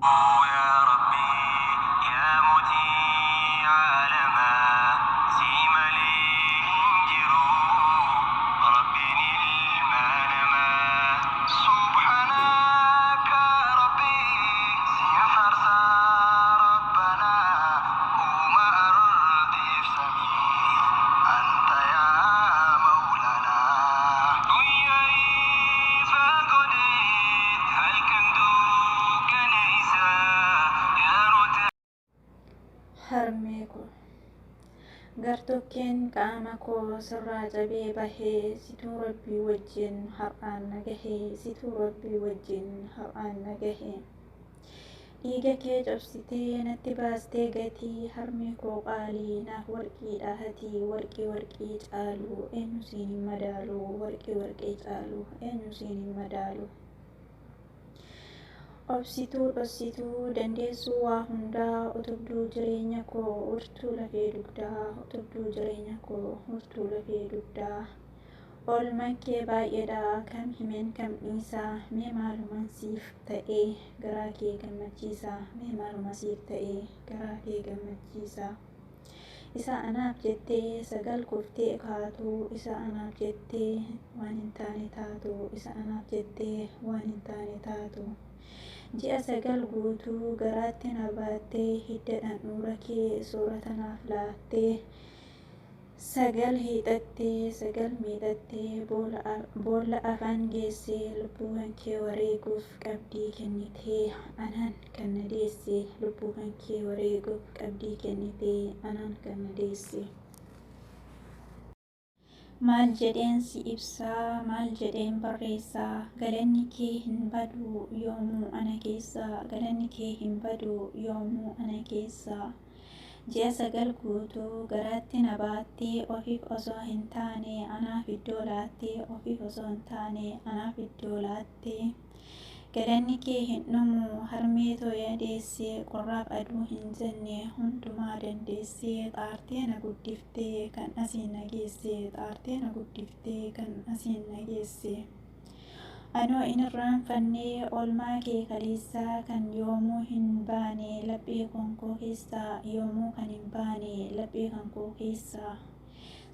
Yaa Rabbii yaa mootii aalamaa si malee hin jiru Rabbiin ilma namaa. Subhaanaka Rabbii siin faarsaa Rabbanaa uuma ardiif samii anta yaa mawlanaa. Guyyaa ifa godhee halkan dukkana isaa yeroo Harmee koo. Gartokkeen qaama koo sirraa cabee bahee situu Rabbii wajjin har'aan na gahee situu Rabbii wajjin har'aan na gahee. Dhiiga kee cabsitee natti baastee gatii harmee koo qaalii naaf warqiidha hatii warqii warqii caalu eenyu siin hin madaalu warqii warqii caalu eenyu siin hin madaalu. Obsituu dhossituu dandeessuu waa hundaa utubduu jireenya koo wirtuu lafee dugdaa utubduu jireenya koo wirtuu lafee dugdaa. Oolmaan kee baay'eedha kam himeen kam dhiisaa mee maaluman siif ta'ee garaa kee gammachiisa mee maaluma siif ta'ee garaa kee gammachiisa. Isa anaaf jettee sagal kuftee kaatu isa anaaf jettee waan hin taane taatu isa anaaf jettee waan hin taane taatu. Ji'a 9 guutuu garaatti na baattee hidda dhandhuura kee soorata naaf laattee sagal hiixattee sagal miixattee boolla afaan geessee lubbuu kan kee wareeguuf qabdii kennitee anaan kan na deesse lubbuu kan kee wareeguuf qabdii kennitee anaan kan na deesse. Maal jedheen si ibsaa maal jedheen barreessaa galanni kee hin badu yoomuu ana keessaa galanni kee hin badu yoomuu ana keessaa. Ji'a 9 guutuu garaatti na baattee ofiif osoo hin taane anaaf iddoo laattee ofiif osoo hin taane anaaf iddoo laattee. Galanni kee hin dhumu harmee too ya deesse qorraaf aduu hin jenne hundumaa dandeesse xaartee na guddiftee kan asiin na geesse xaartee na guddiftee kan asiin na geesse. Anoo hin irraanfanne oolmaa kee kaleessaa kan yoomuu hin baane laphee kan koo keessaa yoomuu kan hin baane laphee kan koo keessaa.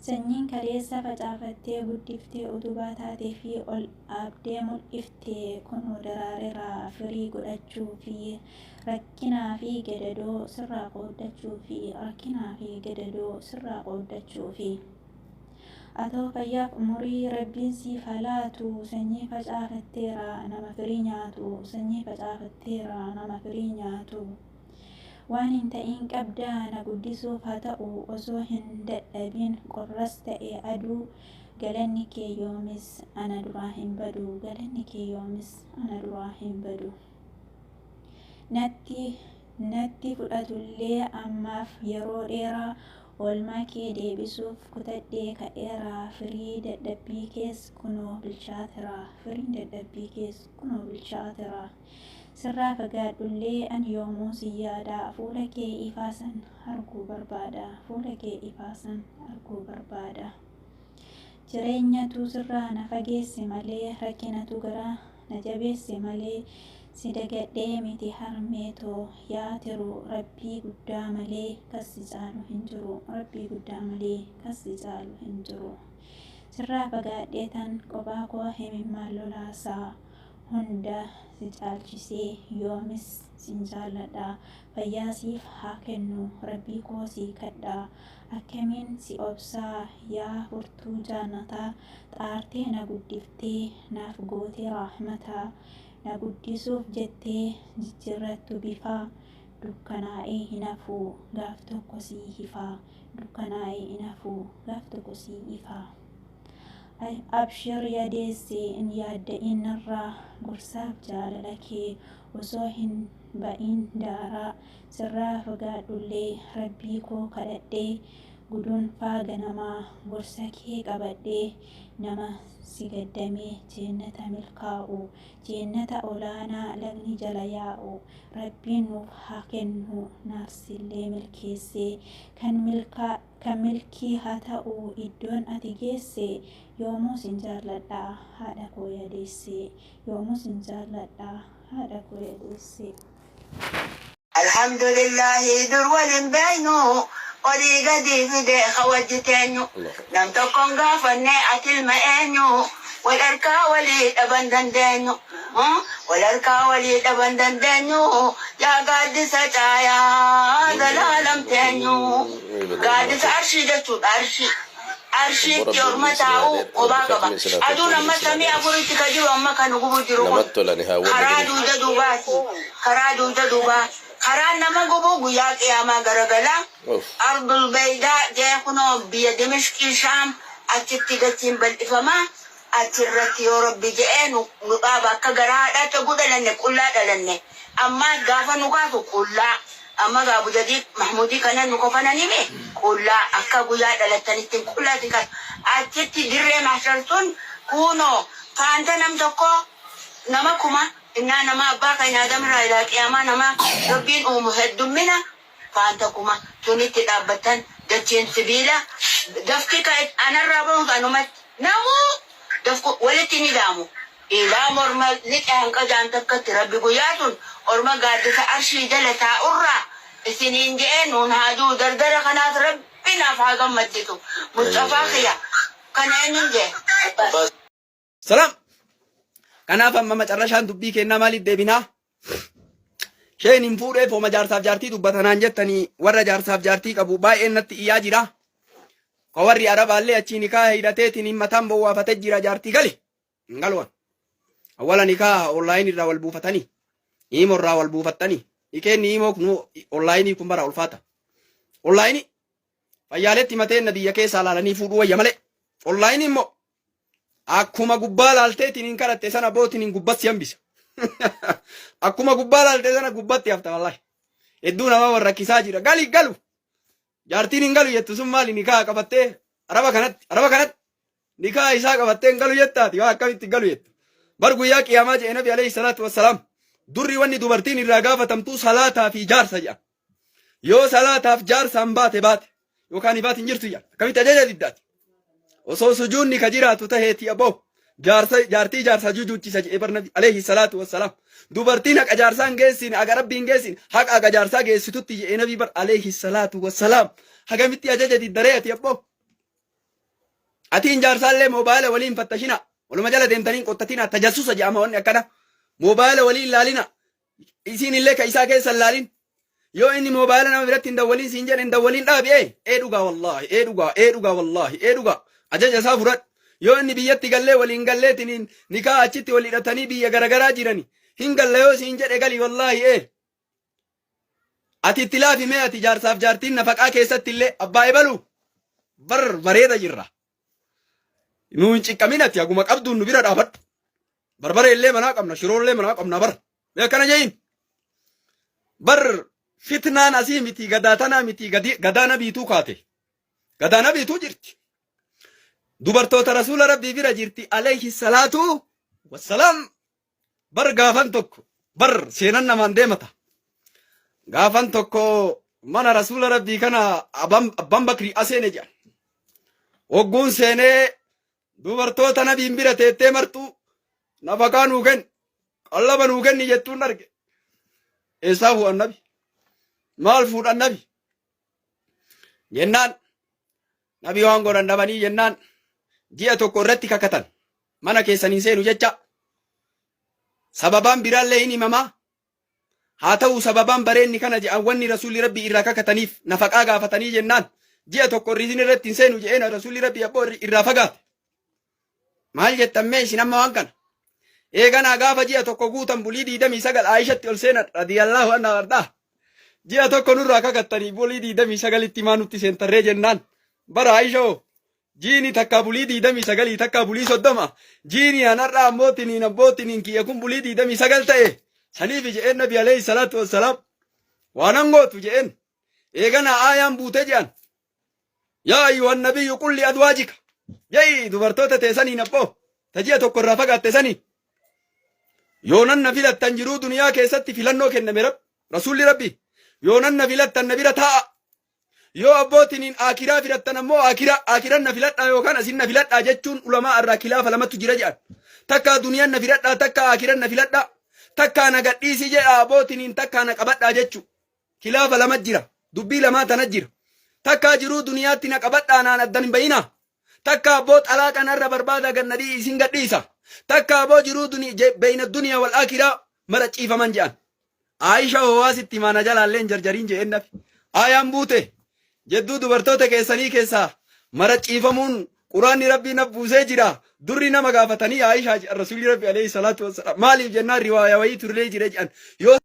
Sanyiin kaleessa facaafattee guddiftee utubaa taateefii ol dhaabdee mul'ifte kunoo daraarera firii godhachuufi rakkinaa fi gadadoo sirraa qooddachuufi rakkinaa fi gadadoo sirraa qooddachuufi. Atoo fayyaaf umurii rabbiin siif haa laatu sanyii facaafatteera nama firii nyaatu sanyii facaafatteera nama firii nyaatu. Waan hin ta'iin qabdaa na guddisuuf haa ta'u osoo hin dadhabin qorras ta'e aduu galanni kee yoomis ana duraa hin badu galanni kee yoomis ana duraa hin badu. Natti natti fudhatullee ammaaf yeroo dheeraa oolmaa kee deebisuuf kutadhee ka'eera firii dadhabbii kees kunoo bilchaatera firiin dadhabbii kees kunoo bilchaatera. Sirraa fagaadhullee an yoomuu sin yaada fuula kee ifaa san arguu barbaada fuula kee ifaa san arguu barbaada. Jireenyatu sirraa na fageesse malee rakkinatu garaa na jabeesse malee si dagadhee miti harmee too yaa tiruu rabbii guddaa malee kas si caalu hin jiru rabbii guddaa malee kas si caalu hin jiru. Sirraa fagaadhee tan qophaa koo himimmaan lolaasaa hunda si caalchisee yoomis sin jaalladha fayyaa siif haa kennu rabbii koo sii kadha akkamiin si obsaa yaa furtuu jaannataa xaartee na guddiftee naaf gootee raahmata na guddisuuf jettee jijjirrattu bifaa dukkanaa'ee hin hafu gaaf tokko sii hifaa dukkanaa'ee hin hafu gaaf tokko sii ifaa. Abshir ya deesse hin yaadda'in narraa gorsaaf jaalala kee osoo hin ba'iin daaraa sirraa fagaadhullee rabbii koo kadhadhee guduunfaa ganamaa gorsa kee qabadhee nama si gaddamee jeennata milkaa'u jeennata olaanaa lagni jala yaa'u rabbiin nuuf haa kennu naaf sillee milkeessee kan milkaa Kan milkii haa ta'u iddoon ati geesse yoomuu sin jaalladha haadha koo ya deesse yoomuu sin jaalladha haadha koo ya deesse. Alhamdulillahi dur wal hin beeynu olii gadii fide ka wajji teenyu nam tokkon gaafanne ati ilma eenyu wal harkaa walii dhaban dandeenyu wal harkaa walii dhaban dandeenyu yaa gaaddisa caayaa zalaalam teenyu gaaddisa arshii jechuudha arshii arshiitti orma taa'u qobaa qaba aduun amma samii afuritti ka jiru amma kan gubu jiru kun Namatti tolani haawwanni karaa gadi. duuda duubaati karaa duuda duubaa karaan nama gubu guyyaa qiyaamaa garagalaa Uff. ardul baydaa jee kunoo biyya Dimishqii Shaam achitti dachiin bal'ifamaa achirratti yoo Rabbi je'ee nu nu dhaaba akka garaa haadhaatti oguu dhalanne qullaa dhalanne ammaa gaafa nu kaasu qullaa amma gaa Abujadii Mahmudii kana nu kofananime qullaa akka guyyaa dhalattanitti qullaa isin kaasu achitti dirree mahshar sun kunoo faanta nam tokkoo nama kuma innaa nama abbaa keenya Aadam irraa ilaa qiyaamaa nama Rabbiin uumu heddummina faanta kuma tunitti dhaabbattan dachiin sibiila dafki ka anarraa bahu anumatti namuu dafku walitti ni daamu ilaa morma lixe hanqa jaan takkatti Rabbi guyyaa sun orma gaaddisa arshii jala taa'urraa isiniin je'ee nuun haa du'u dardara kanaas Rabbi naaf haa gammachiisu Musxafaa kiyya kana eenyuun je'e Abbaas. Salaam. Kanaaf amma macarrashaan dubbii kennaa maaliif deebinaa? Sheen hin fuudheef homa jaarsaaf jaartii dubbatanaan jettanii warra jaarsaaf jaartii qabu baay'een natti iyyaa jira. Ka warri arabaallee achii nikaa hidhateetiin hin mataan bowwaafatee jira jaartii gali. Hin galuwan. Awwala nikaa onlaayinii irraa wal buufatanii. Iimo irraa wal buufattanii. Ikeenni iimoo kun onlaayinii kun bara ulfaata. Onlaayinii fayyaaletti mateen biyya keessaa laalanii fuudhuu wayya malee. Onlaayinii immoo Akkuma gubbaa laalteetiin hin kadhatte sana bootiin hin gubbatti si hambisa. Akkuma gubbaa laalte sana gubbatti hafta wallahi. Hedduu nama warra rakkisaa jira. Gali galu. Jaartiin hin galu jettu sun maali nikaa qabattee araba kanatti araba kanatti nikaa isaa qabattee hin galu jettaati waa akkamitti hin galu jettu. Bar guyyaa qiyaamaa jedhe nabi alayhi salaatu wassalaam durri wanni dubartiin irraa gaafatamtuu salaataa fi jaarsa jedha. Yoo salaataaf jaarsaan baate baate yookaan hin baatin jirtu jedha. Akkamitti ajaja diddaati. Osoo sujuunni ka jiraatu taheeti aboo jaarsa jaartii jaarsa jujuuchisa jedhe bar nabi alayhi salaatu wassalaam. Dubartiin haqa jaarsaan geessin haqa rabbiin geessin haqa haqa jaarsaa geessitutti jedhe nabi bar alayhi salaatu wassalaam. Hagamitti ajaja diddaree ati abboo. Atiin jaarsaallee moobaayila waliin fattashina. Waluma jala deemtanii hin qottatina tajassusa jedhama wanni akkana. Moobaayila waliin laalina. Isiin illee ka isaa keessa hin laalin. Yoo inni moobaayila nama biratti hin dawwaliin siin jedhe hin dawwaliin dhaabi ee ee dhugaa wallaahi ee dhugaa ee dhugaa wallaahi ee dhugaa ajaja isaa fudhadhu. Yoo inni biyyatti gallee waliin galleetiin nikaa achitti wal hidhatanii biyya garagaraa jirani hin galla yoo siin jedhe gali wallaahi ee. Ati itti laafi mee ati jaarsaaf jaartiin nafaqaa keessatti illee abbaa ebalu bar bareeda jirra. Nu hin ciqqamin ati haguma qabduun nu bira dhaabadhu. Barbaree illee manaa qabna, shiroo illee manaa qabna bar. Mee akkana jeeyin. Bar fitnaan asii miti gadaa tanaa miti gadaa nabiituu kaate. Gadaa nabiituu jirti. Dubartoota rasuula rabbii bira jirti alayhi salaatu wassalaam. Bar gaafan tokko bar seenan namaan deemata. Gaafan tokko mana rasuula rabbii kana abbaan bakrii aseene jedhan. Hogguun seenee dubartoota nabiin bira teettee martuu nafaqaa nuu kenni qallaba nuu kenni jettuun arge. Eessaa fuudhan nabi? Maal fuudhan nabi? Jennaan nabi waan godhan dhabanii jennaan ji'a tokko irratti kakatan mana keessan hin seenu jecha sababaan biraallee hin himamaa Haa ta'uu sababaan bareenni kana je'an wanni rasuulli rabbii irraa kakataniif nafaqaa gaafatanii jennaan ji'a tokko irriisin irratti hin seenu je'een rasuulli rabbii abboo irraa fagaate. Maal jettan mee isin amma waan kana? Eeganaa gaafa ji'a tokko guutan bulii 29 Aayishatti ol seenan radiyallahu anha ardaa. Ji'a tokko nurraa kakattanii bulii 29tti maa nutti seentarree jennaan bara Aayishoo Jiini takkaa bulii 29 takkaa bulii 30 jiini an har'a ammootiniin abbootiniin kiyya kun bulii 29 ta'e saniifi je'een nabi alayhi salaatu wassalaam waanan gootu je'een eeganaa aayaan buute je'an yaa ayyuhan nabiyyu qul li adwaajika je'i dubartoota teessaniin abboo ta ji'a tokko irraa fagaatte sanii yoonan na filattan jiruu duniyaa keessatti filannoo kenname rabbi rasuulli rabbi yoonan na filattan na bira taa'a Yoo abbootiniin aakiraa filattan ammoo aakiraa aakiran na filadhaa yookaan asin na filadhaa jechuun ulamaa irraa kilaafa lamatu jira jedhan. Takkaa duniyaan na filadhaa takkaa aakiran na filadhaa. Takkaa na gadhiisi jedha abootiniin takkaa na qabadhaa jechu. Kilaafa lama jira. Dubbii lamaa tana jira. Takkaa jiruu duniyaatti na qabadhaa naan addan hin bayinaa. Takka abboo xalaaqa narra barbaada gad na isin gadhiisa. Takka abboo jiruu beeyna duniyaa wal aakiraa maraciifaman jedhan. Aayisha howaa sitti himaa na jalaallee hin jarjariin je'een nabi. Aayaan buute jedduu dubartoota keessanii keessaa maraciifamuun quraanni rabbii na buusee jira. Durri nama gaafatanii Aayishaa jedhan rasuulli rabbi alayhi salaatu wassalaam. Maaliif jennaan riwaaya wayii turlee jira jedhan. Yoo